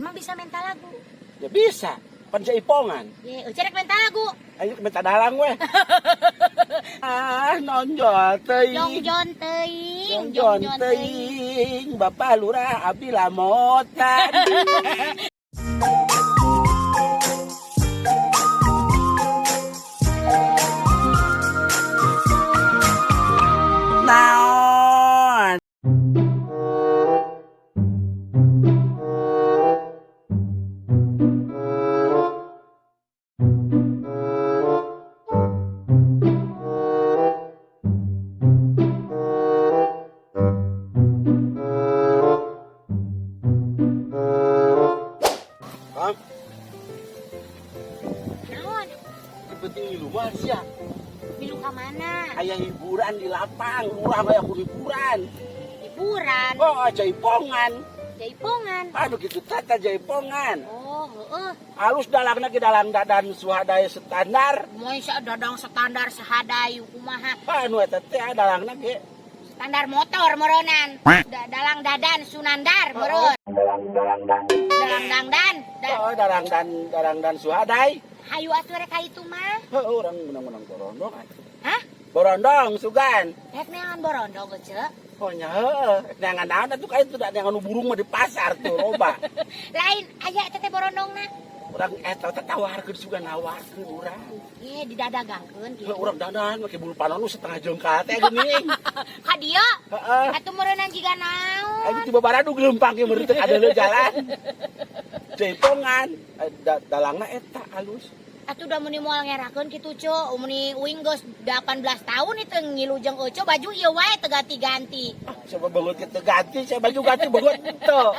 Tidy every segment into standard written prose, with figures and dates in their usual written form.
Emang bisa minta lagu? Ya bisa, pan jaipongan. Ye, Ece rek minta lagu. Ayo minta dalang weh. Ah, nonjol teuing. Jongjon teuing, Jongjon teuing, Bapak Lurah abdi lamotan. Naon? Kang, Naon? Penting di luar sih ya. Milu ka mana? Aya hiburan di lapang, lurah aya ku hiburan. Hiburan. Oh, jaipongan. Jaipongan. Aduh gitu tata jaipongan. Oh, heeh. Halus dalangna ge dalang dadan suhadaya standar. Moal dadang standar sahadayu kumaha? Anu eta teh dalangna ge. Standar motor moronan. Dalang dadan Sunandar meureun. Dalang dangdan. Oh, dalang dan dalang dan suhadai. Hayu atuh rek ka itu mah. Heuh, urang menang-menang borondong atuh. Hah? Borondong sugan. Rek neangan borondong Ece. Oh nya heueuh, neangan naon atuh ka itu da neangan nu burung mah di pasar tuh loba. Lain aya eta teh borondongna. Urang eta teh tawarkeun sugan nawarkeun urang. Ye, didadagangkeun kitu. Heuh, urang dandan make bulu panon nu setengah jengkal teh geuning. Ka dieu Heeh. atuh meureunnan jiga naon. Aing tiba baradu gelempang ge meureun teh kadeuleu jalan. Jaipongan, dalangna eta alus. Atuh da meuni moal ngerakeun kitu, Ceu. Meuni uing geus 18 tahun itu ngilu jeung Ece baju ieu wae teu ganti-ganti. Ah, siapa banget kita ganti, saya baju ganti banget teu.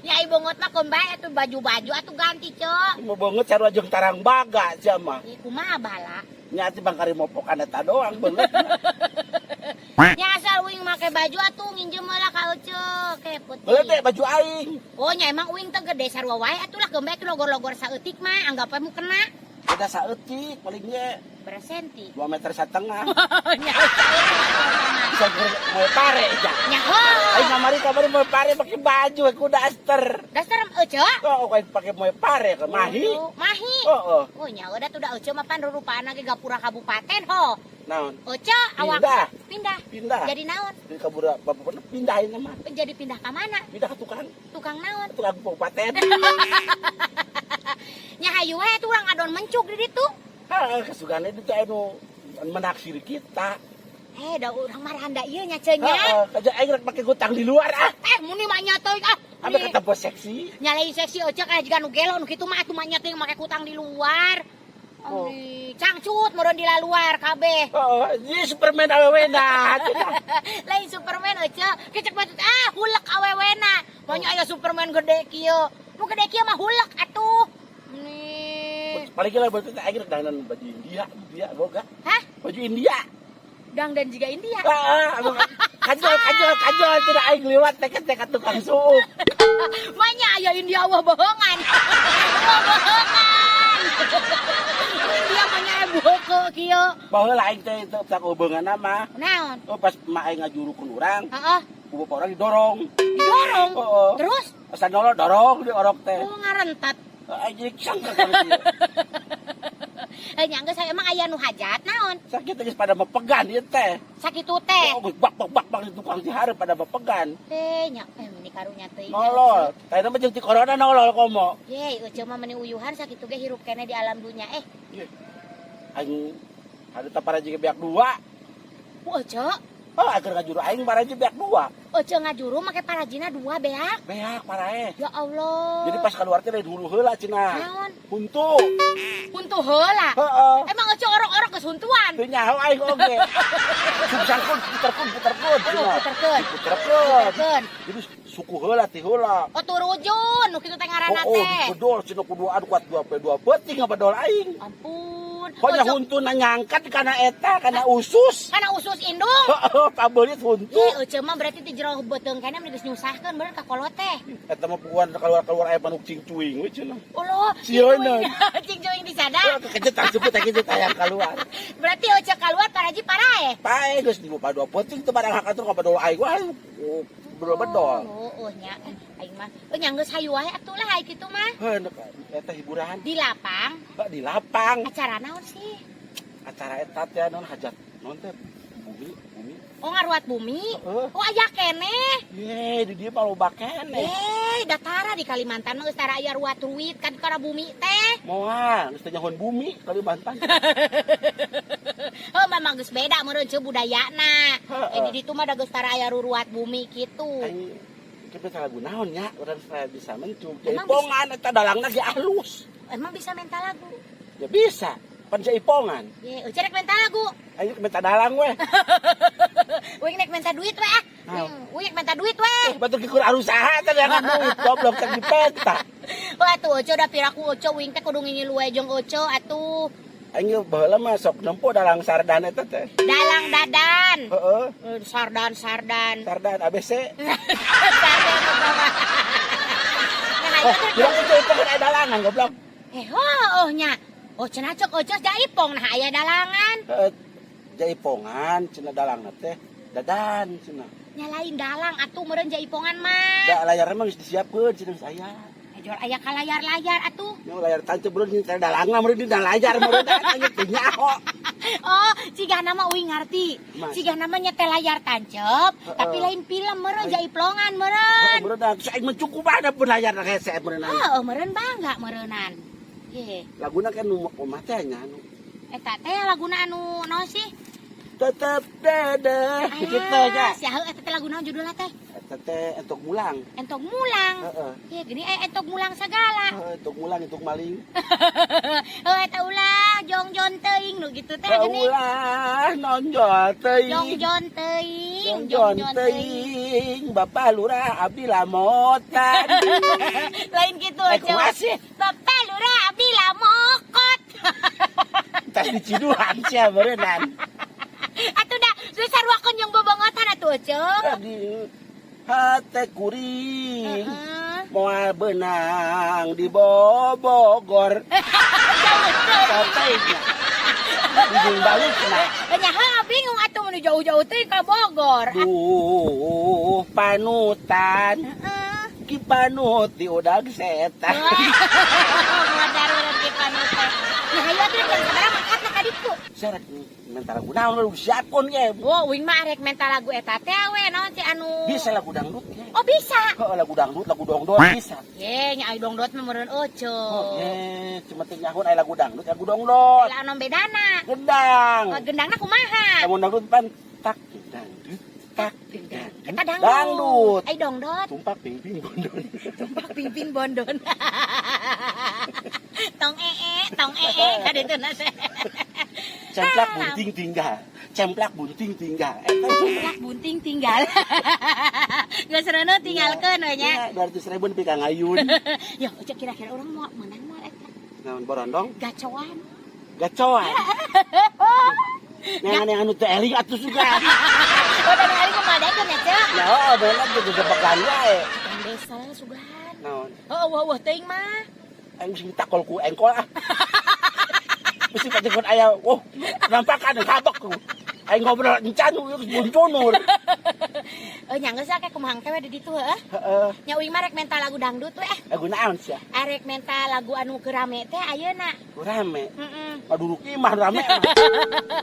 Ya ai bongot mah keun bae atuh baju-baju atuh ganti, Ceu. Mau banget sarua jeung tarang baga sia mah. Ih, kumaha bala? Nya atuh bangkari mopokan eta doang beungeut. Nya asal uing make baju atuh nginjem heula ka Ece, keput. Belet deh baju aing. Oh nya emang uing teh gede sarua wae atuh lah keun bae atuh logor-logor saeutik mah anggap we mu kena. Beda saeutik paling ge Berapa senti? 2 meter setengah. Nya saeutik mah. Bisa mau pare ja. Nya heuh. Aing kamari kamari mau pare pakai baju aku daster. Dasar Ece. Oh, aing pakai mau pare ke mahi. Oh, mahi. Oh, oh. Oh nya udah tuh da Ece mah pan rupana ge gapura kabupaten ho. Naon? Ece awak Pindah. Pindah. Pindah. Jadi naon? Di kabura bapak pindahin mah. Jadi pindah ke mana? Pindah ke tukang, Tukang naon? Tukang kabupaten. Nya hayu we tuh urang ngadon mencuk di ditu. Heeh, kesugane itu anu menaksir kita. Eh, da urang mah randa ieu nya ceu nya. Heeh, kaja aing rek make kutang di luar ah. Eh, muni mah nya teuing ah. Ame kata bos seksi. Nya lain seksi Ece kayak jiga nu gelo nu kitu mah atuh mah nya teuing make kutang di luar. Oh. Ami, cangcut meureun di luar kabeh. Oh, ini Superman awewena. Lain Superman Ece, kecek batut ah hulek awewena. Maunya aya Superman gede kieu. Nu gede kieu mah hulek atuh. Nih. Paling gila berarti aing rek dandan baju India, India boga. Hah? Baju India. Dangdan jiga India. Heeh, anu kajol kajol kajol tidak aing liwat teh teh ka tukang suuk. Manya aya India wah bohongan. Wah bohongan. India manya aya buheke kieu. Baheula aing teh teu tak hubungan mah. Naon? Oh, pas emak aing ngajurukeun urang, Heeh, ku bapak urang didorong. Didorong. Heeh. Terus Pas nolol dorong diorok teh. oh ngarentat. Aing jadi sangka ka kieu. Eh nya geus emang aya nu hajat naon? Sakit geus pada mepegan ieu teh. Sakitu teh. Oh, geus bak bak bak bak di tukang di hareup pada mepegan. Teh nya eh meni karunya teuing. Nolol. Tadi mah jeung ti corona nolol komo. Ye, Ece mah meni uyuhan sakitu ge hirup keneh di alam dunya. Eh, Aing ada paraji ge beak dua. ku Ece, Oh, agar ngajuru aing paraji beak dua. Ece ngajuru make parajina dua beak. Beak parae. Ya Allah. Jadi pas keluar teh dari hulu heula cenah. Naon? Huntu. Huntu heula. Heeh. Emang Ece orok-orok geus huntuan. Teu nyaho aing oge. Sungsangkeun puterkeun puterkeun Aduh, cenah. puterkeun. Diputerkeun. Puterkeun. Jadi suku heula ti heula. Oh turujun nu kitu teh ngaranna Oh, oh, teh. dipedol cenah kudu anu kuat dua pe dua peuting ngabedol aing. Ampun. Pokoknya Ece, huntuna nyangkat kana eta kana usus. kana usus indung. Heeh, pabelit huntu. Ye, Ece mah berarti ti jero beuteung keneh meni geus nyusahkeun bener ka kolot teh. Eta mah puguan keluar-keluar aya manuk cingcuing we cenah. Uloh, Sieuna. cing cuing di sada. Kekejet sebut teh tayang keluar. Berarti Ece keluar paraji parae. Pae geus di dua peuting teu barang hakatur ka badol aing. Wah, Bedol-bedol. Oh, nya aing mah. Oh, nya geus hayu wae atuh lah ai kitu mah. Heuh, eta hiburan. Di lapang. Heuh, di lapang. Acara naon sih? Acara eta teh naon, hajat naon teh, bumi bumi. Oh, ngaruat bumi. Heeh. Oh, aya keneh. Ye, di dieu mah loba keneh. Eh, datara di Kalimantan mah geus tara aya ruat ruit kan kana bumi teh. Moal, geus teh nyahoan bumi Kalimantan. Oh, memang geus beda meureun ceu budayana. Heeh. Eh, di ditu mah da geus tara aya ruruat bumi kitu. Aing kita lagu naon nya, urang supaya bisa mencuk. Emang Jaipongan eta dalangna ge halus. Emang bisa minta lagu? Ya bisa, pan jaipongan. Ye, eueuh rek minta lagu. Ayo minta dalang weh. Uing nek minta duit we ah. Naon? Uing minta duit we. Batur kikur arusaha teh jangan duit goblok teh dipenta. Wah atuh Oco da piraku Oco uing teh kudu ngingilu we jeung Oco atuh. Aing baheula mah sok nempo dalang sardan eta teh. Dalang dadan. Heeh, Eh, Sardan sardan. Sardan ABC. Sardan apa mah. Nah, Oh, ayo teh. bilang itu itu kan aya dalangan goblok. Eh, oh, oh nya. Oh, cenah cok Oco jaipong nah aya dalangan. Heeh, jaipongan cenah dalangna teh dadan cenah. Nyalain dalang atuh meureun jaipongan mah. Da layarna mah geus disiapkeun cenah geus aya. Eh, jor aya ka layar-layar atuh. Nya layar tancep meureun teh dalangna meureun dina layar meureun tanya teh nyaho. Oh, cigana mah uing ngarti. Mas. Cigana mah nyetel layar tancep, tapi lain film meureun jaiplongan meureun. Heeh, meureun da aing mah cukup ada pun layar hese meureun. Heeh, meureun bangga meureunan. Ye, Laguna kan nu omah teh nya anu. Eta teh laguna anu naon sih? Tetep dedeh gitu nya. Ah, sia heuh eta teh lagu naon judulna teh? Eta teh entok mulang. Entog mulang. Heeh. Ye, gini eh entog mulang segala. Heeh, entok mulang entok maling. Heuh eta ulah jongjon teuing nu gitu teh gini. Ulah nonjol teuing. Jongjon teuing, Jongjon teuing, Bapak Lurah abdi lamotan. Lain gitu Eh, Oco. kumaha sih? Bapak Lurah abdi lamokot. Tas diciduhan sia beureunan. Atuh da saruakeun jeung bobongotan atuh Oco. Abdi hate kuring. Heeh. Moal beunang di Bogor. Jauh teuing. Tatainya. Ujung balikna. Nya heuh bingung atuh mun jauh-jauh teuing ka Bogor. Duh panutan. Heeh. Ki panut di udag setan. Modar urang ki panut teh. Nah, hayu atuh jam sabaraha mangkatna ka ditu? Syarat minta lagu naon lu siapkeun ge. Wo, uing mah arek menta lagu eta teh we naon sih anu. Bisa lagu dangdut ge. Oh, bisa. Heeh, lagu dangdut, lagu dongdot bisa. Ye, nya ai dongdot mah meureun Oco. Oh, ye, cuma teu nyahoan aya lagu dangdut, lagu dongdot. Lah anu bedana. Gendang. Oh, gendangna kumaha? Lamun dangdut pan tak dangdut, tak dangdut. Eta dangdut. Dangdut. Ai dongdot. Tumpak pingping bondon. Tumpak pingping bondon. Tong ee, tong ee ka ditu na teh. Cemplak bunting tinggal. Cemplak bunting tinggal. Eta Cemplak bunting tinggal. Geus reuneuh tinggalkeun we nya. Iya, 200 ribu nepi ka ngayun. Ya, Oco kira-kira urang mau menang moal eta? Naon borondong? Gacoan. Gacoan. Yang anu teu eling atuh sugan. Oh, dan hari kumaha daekeun ya, Cek? Ya, oh, bener ge gegebekan wae. Tukang desa sugan. Naon? Oh, wah wah teuing mah. Aing mesti ditakol ku engkol ah. Mesti patikon aya, wah, nampakan kabok ku. Aing ngobrol encan geus buncunur. Eh, nya geus ah, kumaha engke we di ditu heuh. Heeh. Nya uing mah rek menta lagu dangdut we. Lagu naon sia? Arek menta lagu anu keur rame teh ayeuna. Rame. Heeh. Maduruk imah rame.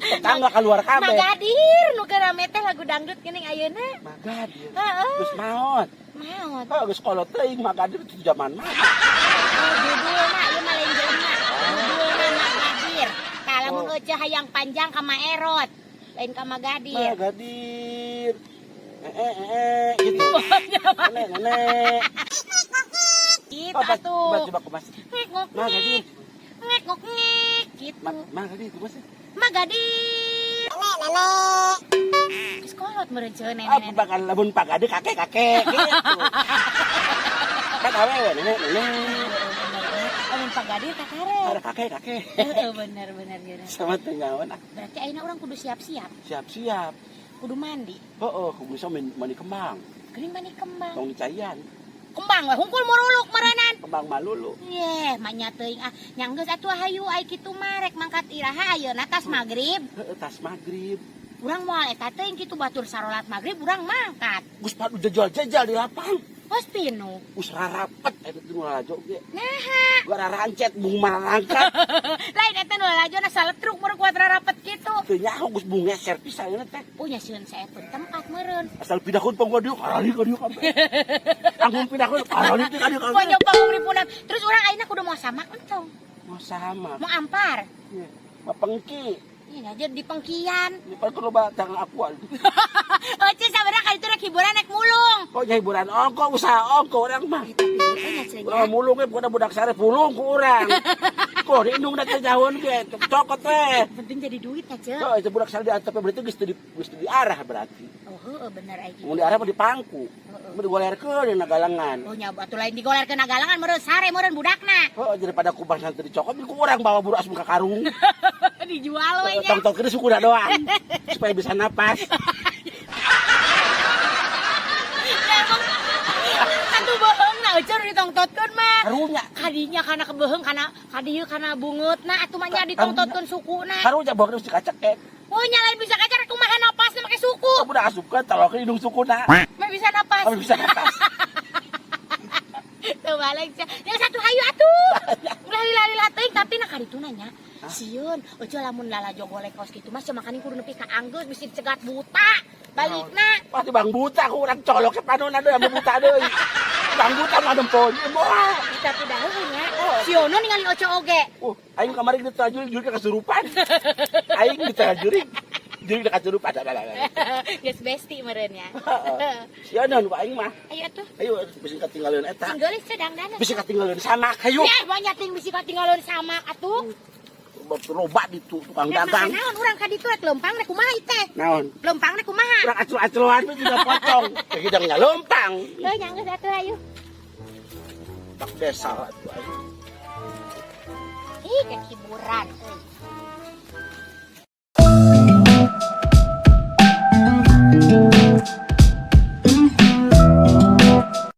Tetangga keluar kabeh. Magadir nu keur rame teh lagu dangdut geuning ayeuna. Magadir. Heeh. Geus maot. Maot. Oh, geus kolot teuing Magadir itu zaman mana? Oh, judulna ieu mah lain jelema. Judulna Magadir. Tah lamun Oh. euceuh hayang panjang ka Maerot. Lain ka Magadir. Magadir. Eh eh eh gitu. Nenek nenek. Gitu Oh, atuh. coba coba kumas. Ngek ngok Magadir. ngek. Ngek ngok ngek gitu. Magadir kumas. Magadir. Geus kolot meureun ceu Ah, nenek. bakal lamun pagadir kakek kakek gitu. Kan awewe nenek nenek. Amun Pagadir kakare. Ada kakek kakek. Heeh, bener bener bener. Sama teu nyawan ah. Berarti ayeuna urang kudu siap-siap, Siap-siap. Kudu mandi. Heeh, kudu bisa mandi kembang. Geuning mandi kembang. Tong dicaian. Kembang we hungkul muruluk meureunan. Kembang malulu. Ye, manya teuing ah. Nya geus atuh hayu ai kitu mah rek mangkat iraha ayeuna tas magrib. Heeh, tas magrib. Urang moal eta teuing kitu batur sarolat maghrib urang mangkat. Geus padu jejal-jejal di lapang. Geus pinuh. Geus rarapet eta teh nu lalajo ge. Naha. Gua rarancet bung marangkat. Lain eta nu lalajona saletruk meureun kuat rarapet kitu. Teu nyaho geus bung ngeser pisan ieu teh. Punya sieun saepun tempat meureun. Asal pindahkeun panggung dieu karali ka dieu kabeh. Panggung pindahkeun karali ka dieu kabeh. Pokoknya panggung ripunan. Terus urang ayeuna kudu mau sama entong. Mau sama. Mau ampar. Iya. Mapengki. Ini aja di pengkian. Ini paling loba tangan aku. Oce sabarnya kali itu rek hiburan naik mulung. Kok nya hiburan ongko usaha ongko urang mah. Eh, tapi heueuh nya cenah. Urang mulung ge budak budak sare pulung ku urang. Kok di indung teh jauheun ge cokot teh. Penting jadi duit ya, Cek. Oh, itu budak sare diantep berarti geus teu di geus teu diarah berarti. Oh, heueuh bener ai gitu. Mun diarah mah dipangku. Heeh. Mun digolerkeun dina galangan. Oh nya atuh lain digolerkeun na galangan meureun sare meureun budakna. Oh, daripada kubah nanti dicokot ku urang bawa buru asup ka karung. Dijual we nya. Tong-tong kene sukuna doang supaya bisa napas. Emang atuh bohong na euceun ditongtotkeun mah. Karunya. Kadinya kana kebeuheung kana kadieu kana bungeutna atuh mah nya ditongtotkeun sukuna. Karunya bohong mesti kacekek. Oh nya lain bisa kacar kumaha napasna make suku. Kamu udah asupkeun tolokeun hidung sukuna. Mah bisa napas. Kamu bisa napas. Tuh balik sia. Yang satu hayu atuh. Ulah lila-lila teuing tapi nah kaditu nanya. Sieun, euceu lamun lalajo golek kaos kitu mah sia makaning kudu nepi ka anggeus bisi dicegat buta. Balikna. Pasti bang buta ku urang colok ke panona deui ame buta deui. Bang buta mah nempo. Moal. Tapi dah heueuh nya. Siono ningali oce oge. Aing kamari diterajul jurig kasurupan. Aing diterajul jurig kasurupan. Geus besti meureun nya. Siono nu aing mah. Ayo atuh. Ayo bisi katinggalin eta. Sing geulis sedang dana. Bisi katinggalin samak hayu. Ya banyak ting bisi katinggalin samak atuh. Loba di tukang dagang. Naon urang ka ditu rek lempang rek kumaha ieu teh? Naon? Lempang rek kumaha? Urang acul-aculan we juga pocong. Kayak gitu nya lempang. Heuh nya geus atuh ayo. Tak desa atuh ayo. Ih, kayak hiburan euy.